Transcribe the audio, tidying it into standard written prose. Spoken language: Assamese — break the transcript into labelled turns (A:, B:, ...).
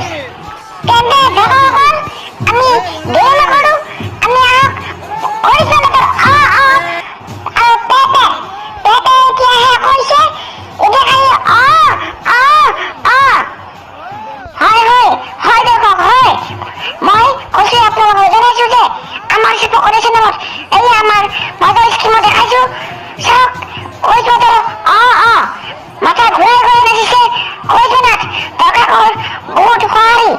A: নিউজ। তেন্তে দৰ্শকসকল, আমি দেৰি নকৰোঁ, আমি আহক কৰিশ্মাহঁতৰ অ অ আৰু পে পে পে পে এতিয়াহে কৈছে। এতিয়া খালি অ অ অ। হয় হয় হয় দৰ্শক, হয়, মই কৈছোঁ, আপোনালোকক জনাইছোঁ যে আমাৰ চিপকৰে চেনেলত এই আমাৰ মাজৰ স্কিমত দেখাইছোঁ। চাওক, কৰিশ্মাহঁতৰ অ অ, মাথা ঘূৰাই ঘূৰাই নাচিছে কৰিশ্মানাথ। দৰ্শকৰ বহুত সঁহাৰি।